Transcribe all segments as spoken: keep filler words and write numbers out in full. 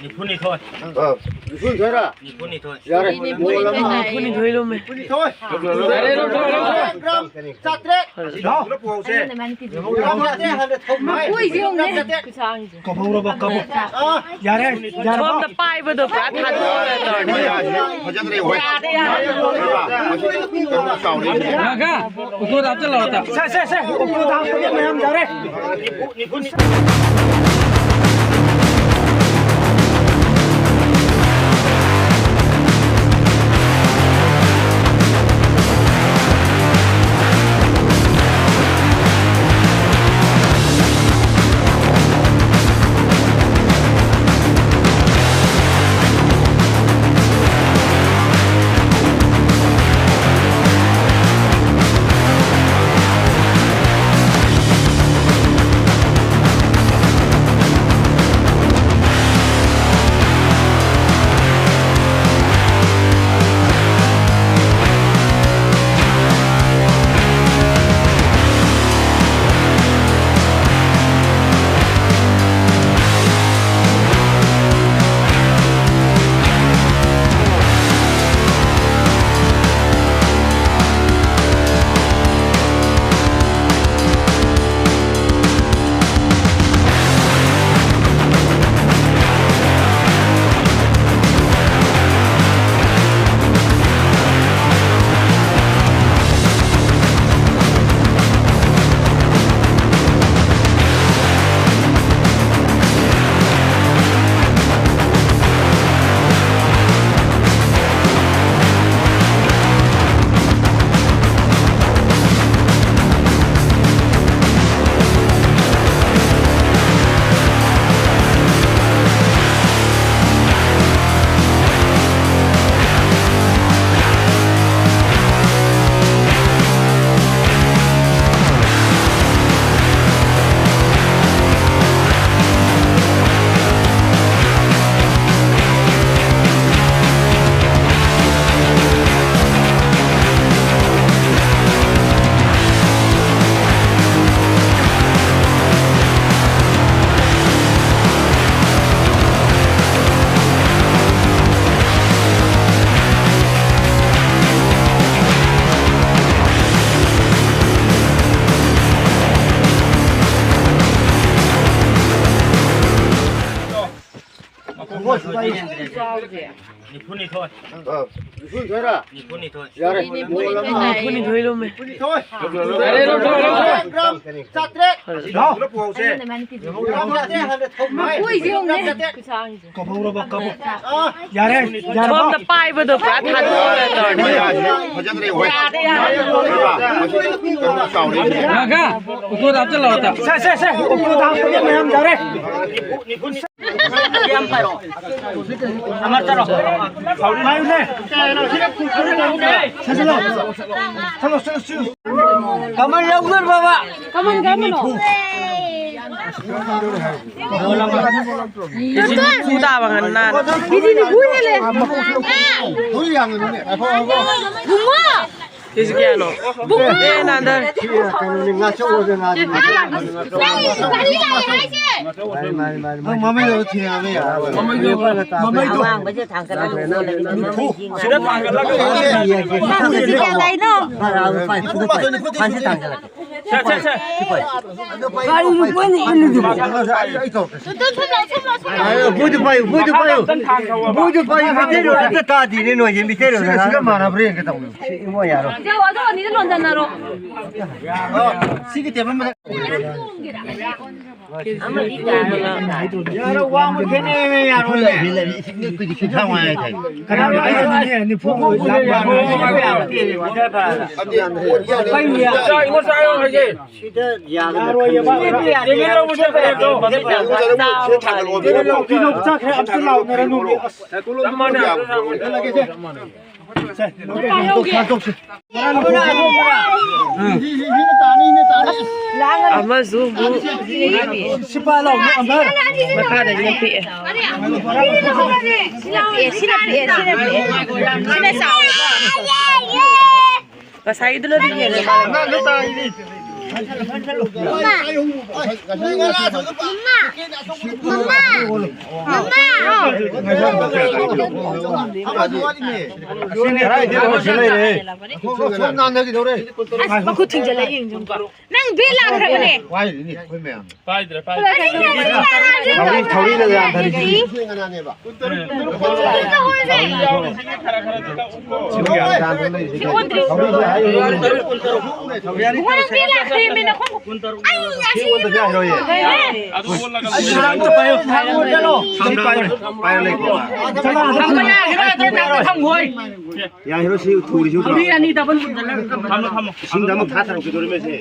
ꯅꯤꯐꯨꯅꯤꯊꯣꯏ꯫ ꯑꯥ, ꯅꯤꯐꯨꯅꯤꯊꯣꯏꯔꯥ? ꯅꯤꯐꯨꯅꯤꯊꯣꯏ꯫ ꯌꯥꯔꯦ꯫ ꯅꯤꯐꯨꯅꯤꯊꯣꯏ ꯂꯨꯝꯃꯦ꯫ ꯅꯤꯐꯨꯅꯤꯊꯣꯏ꯫ ꯒ꯭ꯔꯥꯝ ꯆꯥꯇ꯭ꯔꯦꯠ꯫ ꯂꯥꯎ꯫ ꯒ꯭ꯔꯥꯝ ꯆꯥꯇ꯭ꯔꯦꯠ ꯍꯥꯟꯅ ꯊꯧ꯫ ꯃꯀꯣꯏꯁꯦ ꯌꯦꯡꯉꯨꯅꯦ꯫ ꯈꯨꯁꯥꯡꯁꯦ꯫ ꯀꯧꯍꯧꯔꯕ ꯀꯕꯣꯛ꯫ ꯑꯥ꯫ ꯌꯥꯔꯦ, ꯌꯥꯔꯦ꯫ ꯁꯣꯝꯗ ꯄꯥꯏꯕꯗꯣ ꯄꯨꯔꯥ ꯊꯥꯗꯣꯛꯑꯒ ꯇꯧꯔꯅꯤ꯫ ꯐꯖꯗ꯭ꯔꯦ, ꯍꯣꯏ꯫ ꯌꯥꯗꯦ, ꯌꯥꯗꯦ꯫ ꯀꯩꯅꯣ ꯆꯥꯎꯔꯦ꯫ ꯉꯥꯒ, ꯑꯣꯛꯇꯣꯗ ꯍꯥꯞꯆꯤꯜꯂꯣ ꯑꯝꯇ꯫ ꯁꯦ, ꯁꯦ, ꯁꯦ, ꯑꯣꯛꯇꯣꯗ ꯍꯥꯞꯄꯒꯤ ꯃꯌꯥꯝ ꯌꯥꯔꯦ꯫ ꯅꯤꯐꯨꯅꯤꯊꯣꯏ꯫ ꯑꯥ, ꯅꯤꯐꯨꯅꯤꯊꯣꯏꯔꯥ? ꯅꯤꯐꯨꯅꯤꯊꯣꯏ꯫ ꯌꯥꯔꯦ꯫ ꯅꯤꯐꯨꯅꯤꯊꯣꯏ ꯂꯨꯝꯃꯦ꯫ ꯅꯤꯐꯨꯅꯤꯊꯣꯏ꯫ ꯒ꯭ꯔꯥꯝ ꯆꯥꯇ꯭ꯔꯦꯠ꯫ ꯂꯥꯎ꯫ ꯄꯨꯂꯞ ꯄꯨꯍꯧꯁꯦ꯫ ꯒ꯭ꯔꯥꯝ ꯆꯥꯇ꯭ꯔꯦꯠ ꯍꯥꯟꯅ ꯊꯣꯛ-, ꯃꯀꯣꯏꯁꯦ ꯌꯦꯡꯉꯨꯅꯦ꯫ ꯒ꯭ꯔꯥꯝ ꯆꯥꯇ꯭ꯔꯦꯠ꯫ ꯀꯧꯍꯧꯔꯕ ꯀꯕꯣꯛ꯫ ꯑꯥ꯫ ꯌꯥꯔꯦ, ꯌꯥꯔꯕꯣ? ꯁꯣꯝꯗ ꯄꯥꯏꯕꯗꯣ ꯄꯨꯔꯥ ꯊꯥꯗꯣꯛꯑꯒ ꯇꯧꯔꯗꯤ꯫ ꯐꯖꯗ꯭ꯔꯦ, ꯍꯣꯏ꯫ ꯌꯥꯔꯦ, ꯌꯥꯔꯦ꯫ ꯀꯩꯅꯣ ꯆꯥꯎꯔꯦ꯫ ꯉꯥꯒ, ꯑꯣꯛꯇꯣꯗ ꯍꯥꯞꯆꯜꯂꯣ ꯑꯝꯇ꯫ ꯁꯦ, ꯁꯦ, ꯁꯦ, ꯑꯣꯛꯇꯣꯗ ꯍꯥꯞꯄꯒꯤ ꯃꯌꯥꯝ ꯌꯥꯔꯦ꯫ ꯌꯥꯝ ꯄꯥꯏꯔꯣ꯫ ꯑꯃ ꯆꯠꯂꯣ꯫ ꯄꯥꯏꯌꯨꯅꯦ꯫ ꯁꯦ, ꯆꯠꯂꯣ꯫ ꯆꯠꯂꯣ, ꯆꯠꯂꯣ, ꯆꯠꯂꯣ꯫ ꯀꯃꯟ ꯂꯧꯗꯣꯏ ꯕꯥꯕꯥ꯫ ꯀꯃꯟ ꯀꯔꯝꯕꯅꯣ? ꯀꯦꯖꯤ ꯅꯤꯐꯨ ꯇꯥꯕ ꯉꯟꯅ꯫ ꯀꯦꯖꯤ ꯅꯤꯐꯨ ꯍꯦꯜꯂꯦ꯫ ꯕꯨꯡꯉꯣ! ꯀꯦꯖꯤ ꯀꯌꯥꯅꯣ? ꯕꯨꯡꯉꯣ! ꯑꯦ, ꯅꯥꯟꯗꯔꯦ꯫ ꯅꯪ ꯒꯥꯔꯤ ꯂꯥꯛꯑꯦ ꯍꯥꯏꯁꯦ? ꯃꯥꯅꯤ, ꯃꯥꯅꯤ, ꯃꯥꯅꯤ, ꯃꯥꯅꯤ꯫ ꯅꯪ ꯃꯃꯩꯗꯣ ꯊꯦꯡꯉꯝꯃꯦ ꯌꯥꯔꯣꯏ꯫ ꯃꯃꯩꯗꯣ, ꯃꯃꯩꯗꯣ꯫ ꯑꯋꯥꯡꯕꯁꯦ ꯊꯥꯡꯒꯠꯂꯒ ꯅꯤꯐꯨ꯫ ꯁꯤꯗ ꯊꯥꯡꯒꯠꯂꯒ꯫ ꯀꯦꯖꯤ ꯀꯌꯥ ꯇꯥꯏꯅꯣ? ꯐꯥꯟꯁꯤ ꯊꯥꯡꯒꯠꯂꯛꯀꯦ꯫ ꯁꯦ, ꯁꯦ, ꯁꯦ꯫ ꯀꯔꯤꯅꯣ ꯃꯣꯏꯅ ꯏꯜꯂꯤꯗꯨꯕꯣ? ꯑꯩ, ꯑꯩ ꯇꯧꯔꯛꯀꯦ꯫ ꯕꯣꯏꯗꯨ ꯄꯥꯏꯌꯨ, ꯕꯣꯏꯗꯨ ꯄꯥꯏꯌꯨ꯫ ꯕꯣꯏꯗꯨ ꯄꯥꯏꯌꯨ, ꯃꯩꯇꯩꯂꯣꯟ ꯑꯝꯇ ꯇꯥꯗꯦꯅꯦ ꯅꯣꯏꯁꯦ, ꯃꯩꯇꯩꯂꯣꯟ ꯁꯤꯒ, ꯁꯤꯒ ꯃꯥꯟꯅꯕ꯭ꯔꯥ ꯌꯦꯡꯒꯦ ꯇꯧꯅꯤ꯫ ꯁꯤ ꯏꯃꯣ ꯌꯥꯔꯣꯏ꯫ ꯏꯆꯦ, ꯑꯗꯣ ꯑꯅꯤꯗ ꯂꯣꯟꯖꯟꯅꯔꯣ꯫ ꯁꯤꯒꯤ ꯇꯦꯕꯜ ꯃꯊꯛ꯫ ꯌꯥꯔꯣꯏ, ꯋꯥꯡꯕ ꯈꯦꯠꯅꯩꯌꯦ, ꯌꯥꯔꯣꯏ꯫ ꯀꯅꯥꯅꯣ ꯑꯩꯅꯅꯦ, ꯅꯤꯐꯨ꯫ ꯏꯃꯣ ꯆꯥꯏꯌꯣ ꯍꯥꯏꯒꯦ꯫ ꯁꯤꯗ ꯌꯥꯒꯗ꯭ꯔꯣ? ꯌꯦꯡꯒꯦ ꯂꯧꯕ ꯆꯠꯄ ꯌꯥꯗ꯭ꯔꯣ? ꯆꯥꯛꯈ꯭ꯔꯦ, ꯑꯝꯇ ꯂꯥꯎꯅꯔꯅꯨ꯫ ꯑꯁ꯫ ꯆꯞ ꯃꯥꯟꯅꯩ꯫ ꯑꯃꯁꯨ ꯑꯃꯨꯛ ꯁꯤꯄꯥ ꯂꯥꯎꯅꯦ, ꯑꯃꯔ꯫ ꯃꯈꯥꯗꯒꯤꯅ ꯄꯤꯛꯑꯦ꯫ ꯁꯤꯅ ꯄꯤꯛꯑꯦ, ꯁꯤꯅ ꯄꯤꯛꯑꯦ, ꯁꯤꯅ ꯄꯤꯛꯑꯦ꯫ ꯁꯤꯅ ꯆꯥꯎꯋꯦꯀꯣ꯫ ꯉꯁꯥꯏꯒꯤꯗꯨꯅꯗꯤ ꯍꯦꯜꯂꯦ꯫ ꯃꯃꯥ! ꯃꯃꯥ! ꯃꯃꯥ! ꯃꯃꯥ! ꯁꯣꯝ ꯅꯥꯟꯊꯈꯤꯗꯧꯔꯦ꯫ ꯑꯁ, ꯃꯈꯨꯠ ꯊꯤꯡꯖꯤꯜꯂ ꯌꯦꯡꯖꯧꯀꯣ꯫ ꯅꯪ ꯕꯦꯜ ꯂꯥꯛꯈ꯭ꯔꯕꯅꯦ꯫ ꯋꯥꯏꯔꯤꯅꯤ ꯑꯩꯈꯣꯏ ꯃꯌꯥꯝ꯫ ꯄꯥꯏꯗ꯭ꯔꯦ, ꯄꯥꯏꯗ꯭ꯔꯦ꯫ ꯊꯧꯔꯤ, ꯊꯧꯔꯤꯅ ꯌꯥꯟꯊꯔꯤꯁꯤ꯫ ꯁꯤ ꯀꯅꯥꯅꯦꯕ? ꯁꯤ ꯒ꯭ꯌꯥꯟ ꯇꯥꯗꯅ ꯂꯩꯔꯤꯁꯤ꯫ ꯁꯤ ꯑꯣꯟꯗ꯭ꯔꯤ꯫ ꯊꯧꯔꯤꯁꯦ ꯍꯥꯏꯔꯤꯅꯤ꯫ ꯏꯕꯨꯡꯉꯣ, ꯅꯪ ꯕꯦꯜ ꯂꯥꯛꯈ꯭ꯔꯦꯃꯤ, ꯅꯈꯣꯡ꯫ ꯑꯩ ꯁꯤ ꯑꯣꯟꯗꯕ ꯌꯥꯔꯣꯏꯌꯦ꯫ ꯑꯦ꯫ ꯑꯗꯨ ꯑꯣꯜꯂꯒ ꯁꯤ ꯑꯝꯇ ꯄꯥꯏꯌꯣ꯫ ꯁꯤ ꯄꯥꯏꯌꯣ꯫ ꯄꯥꯏꯌꯣ ꯂꯩꯀꯣ꯫ ꯊꯝꯕ ꯌꯥꯒꯤꯔꯣꯏ, ꯑꯗꯨ ꯅꯪ ꯊꯝꯈꯣꯏ꯫ ꯌꯥꯏꯔꯣ ꯁꯤ ꯊꯨꯔꯤꯁꯤ ꯎꯗ꯭ꯔꯣ? ꯊꯧꯔꯤ ꯑꯅꯤ ꯗꯕꯜ ꯄꯨꯟꯁꯤꯜꯂꯒ ꯊꯝꯃꯣ, ꯊꯝꯃꯣ꯫ ꯏꯁꯤꯡꯗ ꯑꯃꯨꯛ ꯊꯥꯊꯔꯛꯈꯤꯗꯣꯔꯤꯃꯦ ꯁꯦ꯫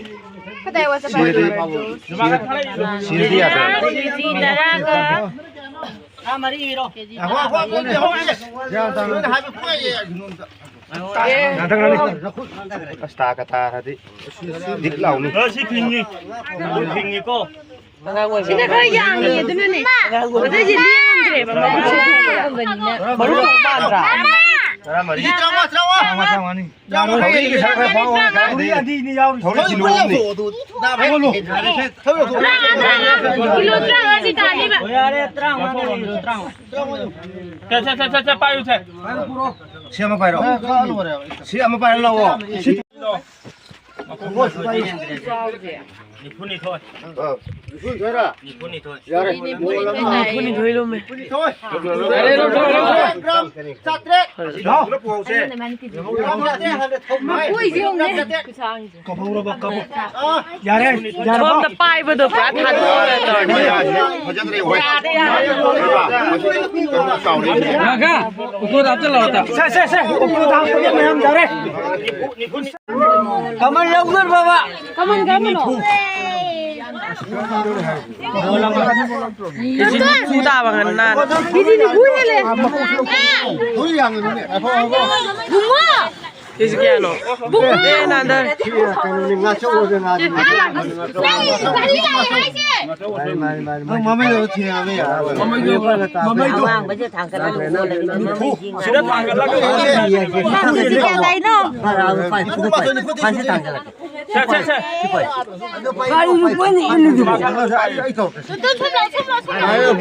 ꯀꯗꯥꯏ ꯋꯥ ꯆꯠꯄ? ꯁꯤꯗꯤ, ꯁꯤꯗꯤ ꯌꯥꯗ꯭ꯔꯦ꯫ ꯀꯦꯖꯤ ꯇꯔꯥꯒ ꯉꯥꯏꯈꯣ, ꯉꯥꯏꯈꯣ, ꯉꯥꯏꯈꯣ, ꯉꯥꯏꯈꯣ꯫ ꯒ꯭ꯌꯥꯟ ꯇꯥꯅ꯫ ꯉꯥꯟꯊꯈ꯭ꯔꯅꯤ꯫ ꯑꯁ, ꯇꯥꯒ ꯇꯥꯔꯗꯤ ꯗꯤꯛ ꯂꯥꯎꯅꯤ꯫ ꯑ, ꯁꯤ ꯐꯤꯡꯉꯤ꯫ ꯐꯤꯡꯉꯤꯀꯣ꯫ ꯁꯤꯅ ꯈꯔ ꯌꯥꯝꯃꯤ, ꯑꯗꯨꯅꯅꯦ꯫ ꯑꯗꯨꯏꯗꯤ ꯂꯦꯡꯉꯝꯗ꯭ꯔꯦꯕ, ꯃꯕꯨꯛꯁꯦ ꯄꯤꯛꯄꯅꯤꯅ꯫ ꯃꯔꯨ ꯄꯥꯟꯗ꯭ꯔꯥ? ꯇꯔꯥꯃꯔꯤ꯫ ꯇꯔꯥꯃꯉꯥ, ꯇꯔꯥꯃꯉꯥ꯫ ꯊꯧꯔꯤꯒꯤ ꯁꯔꯨꯛ ꯈꯔ ꯄꯥꯎ ꯀꯥꯏꯗꯦ꯫ ꯊꯧꯔꯤ ꯑꯅꯤ, ꯑꯅꯤ ꯌꯥꯎꯔꯤ꯫ ꯊꯧꯔꯤ ꯊꯤꯜꯂꯨ꯫ ꯇꯔꯥꯃꯉꯥ, ꯇꯔꯥꯃꯉꯥ꯫ ꯀꯤꯂꯣ ꯇꯔꯥꯃꯉꯥꯗꯤ ꯇꯥꯅꯤꯕ꯫ ꯌꯥꯔꯦ, ꯇꯔꯥꯃꯉꯥ ꯂꯩꯔꯦ, ꯇꯔꯥꯃꯉꯥ꯫ ꯁꯦ, ꯁꯦ, ꯁꯦ, ꯁꯦ, ꯁꯦ, ꯄꯥꯏꯌꯨ, ꯁꯦ꯫ ꯁꯤ ꯑꯃ ꯄꯥꯏꯔꯣ꯫ ꯁꯤ ꯑꯃ ꯄꯥꯏꯔ ꯂꯥꯛꯑꯣ꯫ ꯁꯤ ꯅꯤꯐꯨꯅꯤꯊꯣꯏ꯫ ꯑ, ꯅꯤꯐꯨꯅꯤꯊꯣꯏꯔ? ꯅꯤꯐꯨꯅꯤꯊꯣꯏ꯫ ꯌꯥꯔꯦ꯫ ꯅꯤꯐꯨꯅꯤꯊꯣꯏ ꯂꯨꯝꯃꯦ꯫ ꯅꯤꯐꯨꯅꯤꯊꯣꯏ꯫ ꯌꯥꯔꯦ, ꯂꯧꯊꯣꯛꯑꯣ, ꯂꯧꯊꯣꯛꯑꯣ꯫ ꯒ꯭ꯔꯥꯝ ꯆꯥꯇ꯭ꯔꯦꯠ꯫ ꯂꯧ꯫ ꯄꯨꯔꯛꯎꯁꯦ꯫ ꯒ꯭ꯔꯥꯝ ꯆꯥꯇ꯭ꯔꯦꯠ ꯍꯥꯟꯅ ꯊꯧ꯫ ꯃꯀꯣꯏꯁꯦ ꯌꯦꯡꯉꯨꯅꯦ꯫ ꯒ꯭ꯔꯥꯝ ꯆꯥꯇ꯭ꯔꯦꯠ꯫ ꯀꯐꯧꯔꯕ ꯀꯐꯧ꯫ ꯑ꯫ ꯌꯥꯔꯦ, ꯌꯥꯔꯦ꯫ ꯁꯣꯝꯗ ꯄꯥꯏꯕꯗꯣ ꯄꯨꯔꯥ ꯊꯥꯗꯣꯛꯑꯒ ꯇꯧꯔꯅꯤ꯫ ꯐꯖꯗ꯭ꯔꯦ, ꯍꯣꯏ꯫ ꯌꯥꯔꯦ, ꯌꯥꯔꯦ꯫ ꯀꯩꯅꯣ ꯆꯥꯎꯔꯦ꯫ ꯉꯥꯒ, ꯑꯣꯛꯇꯣꯗ ꯍꯥꯞꯆꯤꯜꯂꯣ ꯑꯝꯇ꯫ ꯁꯦ, ꯁꯦ, ꯁꯦ, ꯑꯣꯛꯇꯣꯗ ꯍꯥꯞꯄꯒꯤ ꯃꯌꯥꯝ ꯌꯥꯔꯦ꯫ ꯀꯃꯟ ꯌꯥꯎꯗꯣꯏ ꯕꯕꯥ꯫ ꯀꯃꯟ ꯀꯔꯝꯕꯅꯣ? ꯀꯦꯖꯤ ꯅꯤꯐꯨ ꯇꯥꯕ ꯉꯟꯅ꯫ ꯀꯦꯖꯤ ꯅꯤꯐꯨ ꯍꯦꯜꯂꯦ꯫ ꯍꯧꯖꯤꯛ ꯌꯥꯝꯃꯤꯅꯦ꯫ ꯕꯨꯡꯉꯣ! ꯀꯦꯖꯤ ꯀꯌꯥꯅꯣ? ꯕꯨꯡꯉꯣ! ꯑꯦ, ꯅꯥꯟꯗꯔꯦ꯫ ꯀꯩꯅꯣꯅꯤ, ꯉꯥꯆꯧꯕ ꯉꯥꯅꯤ꯫ ꯅꯪ ꯒꯥꯔꯤ ꯂꯥꯛꯑꯦ ꯍꯥꯏꯁꯦ꯫ ꯃꯥꯅꯤ, ꯃꯥꯅꯤ, ꯃꯥꯅꯤ꯫ ꯃꯃꯤꯡꯗꯣ ꯊꯦꯡꯅꯕ ꯌꯥꯔꯣꯏ꯫ ꯃꯃꯩꯗꯣ, ꯃꯃꯩꯗꯣ꯫ ꯑꯋꯥꯡꯕꯁꯦ ꯊꯥꯡꯒꯠꯂꯒ ꯑꯣꯜꯂꯒ ꯃꯃꯩꯁꯤ ꯁꯤꯗ ꯊꯥꯡꯒꯠꯂꯒ ꯉꯥꯡꯕꯁꯦ ꯀꯌꯥ ꯂꯩꯅꯣ? ꯐꯥꯏꯚ ꯍꯟꯗ꯭ꯔꯦꯠ ꯊꯥꯡꯒꯠꯂꯛꯀꯦ꯫ ꯁꯦ, ꯁꯦ, ꯁꯦ꯫ ꯀꯔꯤꯅꯣ ꯃꯣꯏꯅ ꯏꯜꯂꯤꯗꯨꯕꯣ? ꯑꯩ, ꯑꯩ ꯇꯧꯔꯛꯀꯦ꯫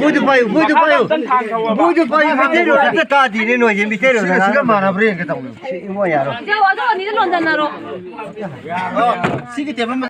ꯕꯣꯏꯗꯨ ꯄꯥꯏꯌꯨ, ꯕꯣꯏꯗꯨ ꯄꯥꯏꯌꯨ꯫ ꯕꯣꯏꯗꯨ ꯄꯥꯏꯌꯨ, ꯃꯩꯇꯩꯂꯣꯟ ꯑꯝꯇ ꯇꯥꯗꯦꯅꯦ ꯅꯣꯏꯁꯦ, ꯃꯩꯇꯩꯂꯣꯟ ꯁꯤꯒ, ꯁꯤꯒ ꯃꯥꯟꯅꯕ꯭ꯔꯥ ꯌꯦꯡꯒꯦ ꯇꯧꯕꯅꯦ꯫ ꯁꯤ ꯏꯕꯣ ꯌꯥꯔꯣꯏ꯫ ꯖꯦ, ꯑꯗꯣ ꯑꯅꯤꯗ ꯂꯣꯟꯖꯟꯅꯔꯣ꯫ ꯁꯤꯒꯤ ꯇꯦꯕꯜ